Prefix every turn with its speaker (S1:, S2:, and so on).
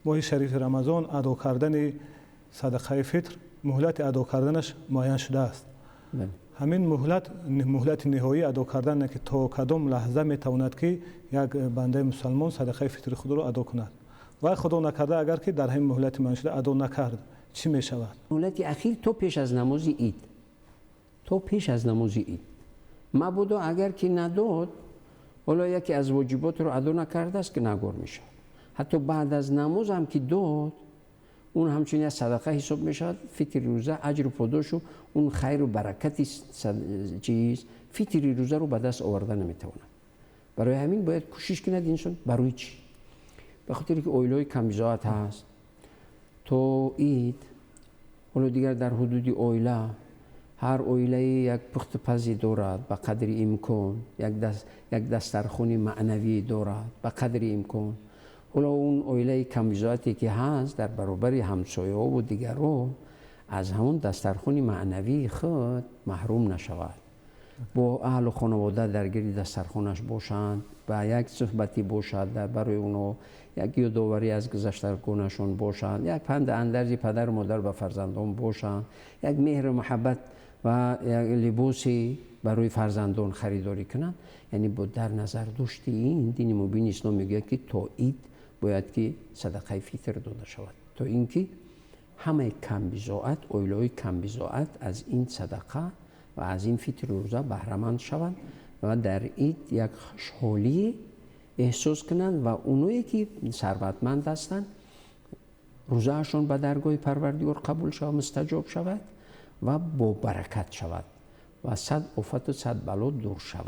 S1: Моҳи шарифи Рамазон адо кардани садақаи фитр, муҳлати адо карданаш муайян шудааст. Ҳамин муҳлат, муҳлати ниҳоии адо кардан, ки то кадом лаҳза метавонад, ки як бандаи мусулмон садақаи фитри худро адо кунад, ва худо накарда агар ки дар ҳамин муҳлати муайяншуда адо накард, чӣ мешавад?
S2: Муҳлати охир то пеш аз намози Ид, то пеш аз намози Ид. Мабодо агар ки надод, ҳоло яке аз воҷиботро адо накардааст, ки гунаҳкор мешавад. Ҳатто баъд аз намоз ҳам ки дод, он ҳамчунин як садақа ҳисоб мешавад. Фитри рӯза аҷру подош ва он хайру баракати чиз фитри рӯзаро ба даст овардан наметавонад. Барои ҳамин бояд кӯшиш кунад инсон. Барои чӣ? Ба хотире ки оилаҳои камбизоат ҳаст, то Ид ҳоло дигар дар ҳудуди оила ҳар оилае як пухтупазе дорад, ба қадри имкон як дастархони маънавӣ дорад ба қадри имкон. Ҳоло он оилаи камбизоате ки ҳаст, дар баробари ҳамсояҳо ва дигарон аз ҳамон дастархони маънавии худ маҳрум нашавад, бо аҳлу хонавода дар гирди дастархонаш бошанд ва як суҳбате бошад дар барои онҳо, як ёдоварӣ аз гузаштагонашон бошанд, як панду андарзи падару модар ба фарзандон бошанд, як меҳру муҳаббат ва як либосе барои фарзандон харидорӣ кунанд. Яъне бо дар назар дошти ин, дини мубини ислом мегӯяд, ки то Ид бояд ки садақаи фитр дода шавад, то инки ҳама камбизоат, оилаҳои камбизоат аз ин садақа ва аз ин фитри рӯза баҳраманд шаванд ва дар Ид як хушҳолӣ эҳсос кунанд, ва оное ки сарватманд ҳастанд, рӯзаашон ба даргоҳи Парвардигор қабул шавад, мустаҷоб шавад ва бо баракат шавад ва сад офату сад бало дур шавад.